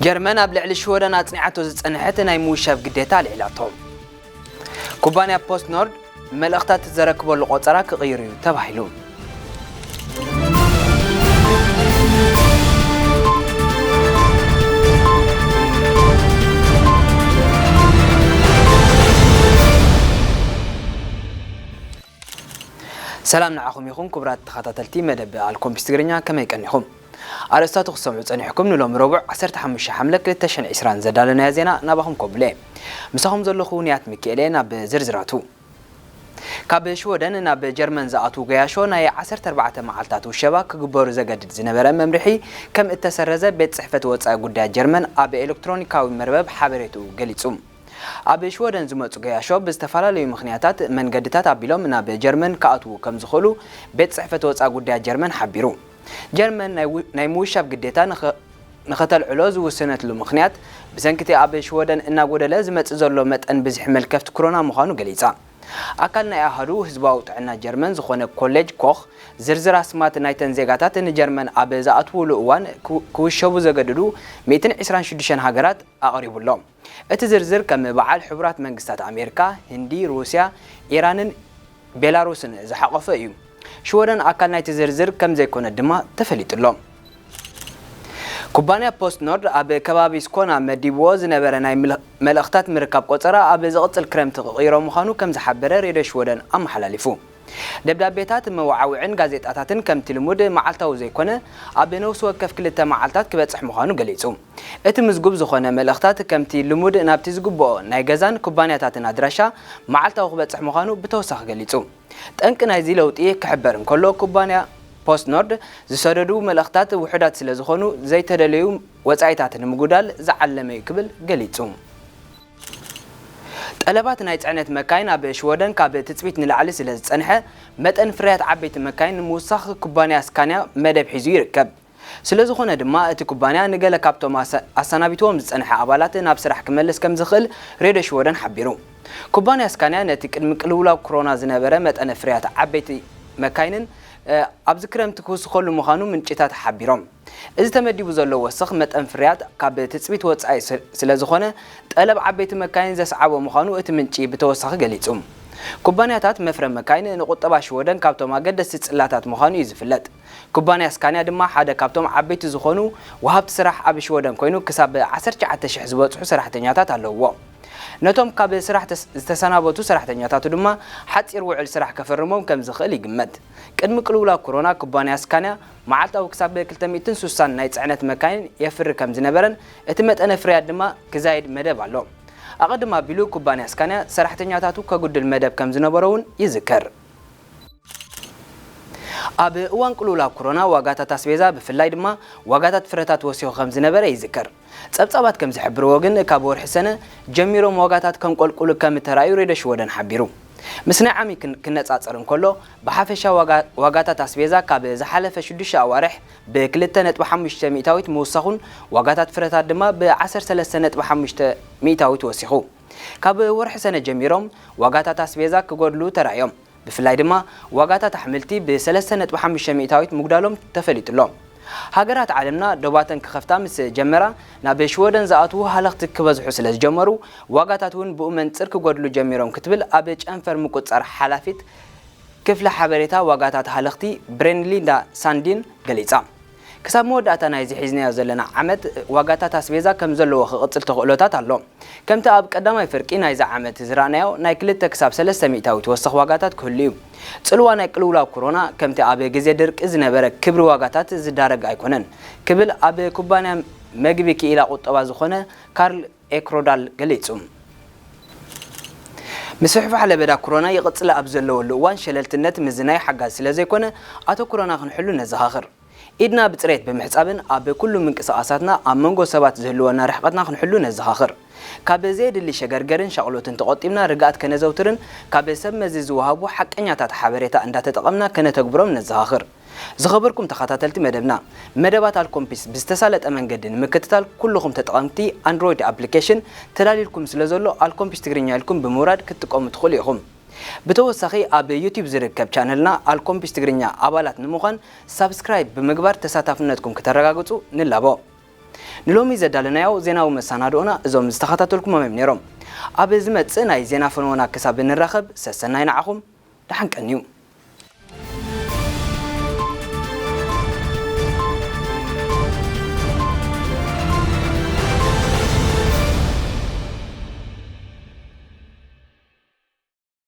ጀርመን ኣብ ልዕሊ ሽወደን ኣጽኒዓቶ ዝጸንሐት ናይ ምውሻብ ግዴታ ኣልዒላቶ። ኩባንያ ፖስት ኖርድ መልእኽታት ዘረክበሉ ቆጸራ ክቕይር እዩ ተባሂሉ። ሰላም ንዓኹም ይኹን ክቡራት ተኸታተልቲ መደብ ኣልኮምፒስ ትግርኛ፣ ከመይ ቀኒኹም? ኣርእስታቱ ክሰምዑ ጸኒሕኩም። ንሎም ረቡዕ ዓሰርተ ሓሙሽተ ሓምለ ክልተ ሽሕን ዕስራን ዘዳለናዮ ዜና ናባኹም ከብሎ እየ። ምሳኹም ዘለኹ ንያት ሚካኤል እየ። ናብ ዝርዝራቱ። ካብ ሽወደን ናብ ጀርመን ዝኣትዉ ገያሾ ናይ ዓሰርተ ኣርባዕተ መዓልታት ውሸባ ክግበሩ ዘገድድ ዝነበረ መምርሒ ከም እተሰረዘ ቤት ጽሕፈት ወጻኢ ጉዳያት ጀርመን ኣብ ኤሌክትሮኒካዊ መርበብ ሓበሬትኡ ገሊጹ። ኣብ ሽወደን ዝመጹ ገያሾ ብዝተፈላለዩ ምኽንያታት መንገድታት ኣቢሎም ናብ ጀርመን ክኣትዉ ከም ዝኽእሉ ቤት ጽሕፈት ወጻኢ ጉዳያት ጀርመን ሓቢሩ። ጀርመን ናይ ው-፣ ናይ ምውሻብ ግዴታ ንኸ-፣ ንኸተልዕሎ ዝውሰነትሉ ምኽንያት ብሰንኪ እቲ ኣብ ሽወደን እናጎደለ ዝመጽእ ዘሎ መጠን ብዝሒ መልከፍቲ ኮሮና ምዃኑ ገሊጻ። ኣካል ናይ ኣሃዱ ህዝባዊ ጥዕና ጀርመን ዝኾነ ኮሌጅ ኮኽ ዝርዝር ኣስማት ናይተን ዜጋታት ንጀርመን ኣብ ዝኣትውሉ እዋን ክው-፣ ክውሸቡ ዘገድዱ ሚእትን ዕስራን ሽዱሽተን ሃገራት ኣቕሪቡ ኣሎ። እቲ ዝርዝር ከም በዓል ሕቡራት መንግስታት ኣሜሪካ፣ ህንዲ፣ ሩስያ፣ ኢራንን ቤላሩስን ዝሓቖፈ እዩ። ሽወደን ኣካል ናይቲ ዝርዝር ከም ዘይኮነት ድማ ተፈሊጡ ኣሎ። ኩባንያ ፖስት ኖርድ ኣብ ከባቢ ስኮና መዲብዎ ዝነበረ ናይ ምል-፣ መልእኽታት ምርካብ ቆጸራ ኣብ ዝቕጽል ክረምቲ ክቕይሮ ምዃኑ ከም ዝሓበረ ሬድዮ ሽወደን ኣመሓላሊፉ። ደብዳቤታት፣ መወዓውዕን ጋዜጣታትን ከምቲ ልሙድ መዓልታዊ ዘይኮነ፣ ኣብ ነፍሲ ወከፍ ክልተ መዓልታት ክበጽሕ ምዃኑ ገሊጹ። እቲ ምዝጉብ ዝኾነ መልእኽታት ከምቲ ልሙድ ናብቲ ዝግብኦ ናይ ገዛን ኩባንያታትን ኣድራሻ መዓልታዊ ክበጽሕ ምዃኑ ብተወሳኺ ገሊጹ። ጠንቂ ናይዚ ለውጢ ክሕበር እንከሎ፣ ኩባንያ ፖስት ኖርድ ዝሰደዱ መልእኽታት ውሑዳት ስለ ዝኾኑ፣ ዘይተደለዩ ወጻኢታት ንምጉዳል ዝዓለመ እዩ ክብል ገሊጹ። ጠለባት ናይ ጽዕነት መካይን ኣብ ሽወደን ካብ ትጽቢት ንላዕሊ ስለ ዝጸንሐ፣ መጠን ፍርያት ዓበይቲ መካይን ንምውሳኽ ኩባንያ ስካንያ መደብ ሒዙ ይርከብ። ስለ ዝኾነ ድማ፣ እቲ ኩባንያ ንገለ ካብቶም ኣሰ-፣ ኣሰናቢትዎም ዝጸንሐ ኣባላት ናብ ስራሕ ክመልስ ከም ዝኽእል ሬድዮ ሽወደን ሓቢሩ። ኩባንያ ስካንያ ነቲ ቅድሚ ቅልውላው ኮሮና ዝነበረ መጠነ ፍርያት ዓበይቲ መካይንን፣ እ፣ ኣብዚ ክረምቲ ክውስኸሉ ምዃኑ ምንጭታት ሓቢሮም። እዚ ተመዲቡ ዘሎ ወሰኽ መጠን ፍርያት ካብ ትጽቢት ወጻኢ ስ-፣ ስለ ዝኾነ፣ ጠለብ ዓበይቲ መካይን ዘስዓቦ ምዃኑ እቲ ምንጪ ብተወሳኺ ገሊጹ። ኩባንያታት መፍረ መካይን ንቁጠባ ሽወደን ካብቶም ኣገደስቲ ጽላታት ምዃኑ እዩ ዝፍለጥ። ኩባንያ ስካንያ ድማ ሓደ ካብቶም ዓበይቲ ዝኾኑ ወሃብቲ ስራሕ ኣብ ሽወደን ኮይኑ፣ ክሳብ ዓሰርተ ትሽዓተ ሽሕ ዝበጽሑ ሰራሕተኛታት ኣለውዎ። ነቶም ካብ ስራሕ ተስ-፣ ዝተሰናበቱ ሰራሕተኛታቱ ድማ ሓጺር ውዕል ስራሕ ከፈርሞም ከም ዝኽእል ይግመት። ቅድሚ ቅልውላው ኮሮና፣ ኩባንያ ስካንያ መዓልታዊ ክሳብ ክልተ ሚእትን ስሳን ናይ ጽዕነት መካይን የፍሪ ከም ዝነበረን፣ እቲ መጠነ ፍርያት ድማ ክዛይድ መደብ ኣሎ። ኣቐድም ኣቢሉ፣ ኩባንያ ስካንያ ሰራሕተኛታቱ ከጉድል መደብ ከም ዝነበሮ እውን ይዝከር። ኣብ እዋን ቅልውላው ኮሮና፣ ዋጋታት ኣስቤዛ፣ ብፍላይ ድማ ዋጋታት ፍረታት ወሲኹ ከም ዝነበረ ይዝከር። ጸብጻባት ከም ዝሕብርዎ ግን፣ ካብ ወርሒ ሰነ ጀሚሮም ዋጋታት ከንቆልቁሉ ከም እተራእዩ ሬድዮ ሽወደን ሓቢሩ። ምስ ናይ ዓሚ ክን-፣ ክነጻጸር እንከሎ፣ ብሓፈሻ ዋጋ-፣ ዋጋታት ኣስቤዛ ካብ ዝሓለፈ ሽዱሽተ ኣዋርሕ ብክልተ ነጥቢ ሓሙሽተ ሚእታዊት ምውሳኹን፣ ዋጋታት ፍረታት ድማ ብዓሰርተ ሰለስተ ነጥቢ ሓሙሽተ ሚእታዊት ወሲኹ። ካብ ወርሒ ሰነ ጀሚሮም ዋጋታት ኣስቤዛ ክጎድሉ ተራእዮም። ብፍላይ ድማ ዋጋታት ኣሕምልቲ ብሰለስተ ነጥቢ ሓሙሽተ ሚእታዊት ምጉዳሎም ተፈሊጡ ኣሎ። ሃገራት ዓለምና ዶባተን ክኸፍታ ምስ ጀመራ፣ ናብ ሽወደን ዝኣትዉ ሃለኽቲ ክበዝሑ ስለ ዝጀመሩ፣ ዋጋታት እውን ብኡ መንጽር ክጎድሉ ጀሚሮም ክትብል ኣብ ጨንፈር ምቁጽጻር ሓላፊት ክፍሊ ሓበሬታ ዋጋታት ሃለኽቲ ብሬንሊንዳ ሳንዲን ገሊጻ። ክሳብ መወዳእታ ናይዚ ሒዝናዮ ዘለና ዓመት፣ ዋጋታት ኣስቤዛ ከም ዘለዎ ክቕጽል ተኽእሎታት ኣሎ። ከምቲ ኣብ ቀዳማይ ፍርቂ ናይዚ ዓመት ዝረኣናዮ፣ ናይ ክልተ ክሳብ ሰለስተ ሚእታዊት ወሰኽ ዋጋታት ክህሉ እዩ። ጽልዋ ናይ ቅልውላው ኮሮና፣ ከምቲ ኣብ ግዜ ድርቂ ዝነበረ ክብሪ ዋጋታት ዝዳረግ ኣይኮነን ክብል ኣብ ኩባንያ መግቢ ክኢላ ቁጠባ ዝኾነ ካርል ኤክሮዳል ገሊጹ። ምስፍሕፋሕ ለበዳ ኮሮና ይቕጽል ኣብ ዘለወሉ እዋን፣ ሸለልትነት ምዝናይ ሓጋዚ ስለ ዘይኮነ፣ ኣተኩሮና ክንሕሉ ነዘኻኽር። ኢድና ብጽሬት ብምሕጻብን ኣብ ኩሉ ምንቅስቓሳትና ኣብ መንጎ ሰባት ዝህልወና ርሕቀትና ክንሕሉ ነዘኻኽር። ካብ ዘየድሊ ሸገርገርን ሻቕሎትን ተቖጢብና ርግኣት ከነዘውትርን ካብ ሰብ መዚ ዝወሃቡ ሓቀኛታት ሓበሬታ እንዳተጠቐምና ከነተግብሮም ነዘኻኽር። ዝኸበርኩም ተኸታተልቲ መደብና፣ መደባት ኣልኮምፒስ ብዝተሳለጠ መንገዲ ንምክትታል ኩልኹም ተጠቐምቲ ኣንድሮይድ ኣፕሊኬሽን ተዳልዩልኩም ስለ ዘሎ፣ ኣልኮምፒስ ትግርኛ ኢልኩም ብምውራድ ክትጥቀሙ ትኽእሉ ኢኹም። ብተወሳኺ ኣብ ዩቲዩብ ዝርከብ ቻነልና ኣልኮምፒስ ትግርኛ ኣባላት ንምዃን ሳብስክራይብ ብምግባር ተሳታፍነትኩም ክተረጋግጹ ንላቦ። ንሎሚ ዘዳለናዮ ዜናዊ መሰናድኦና እዞም ዝተኸታተልኩሞም እዮም ነይሮም። ኣብ ዝመጽእ ናይ ዜና ፈነወና ክሳብ እንራኸብ ሰሰናይ ንዓኹም፣ ደሓን ቀንዩ።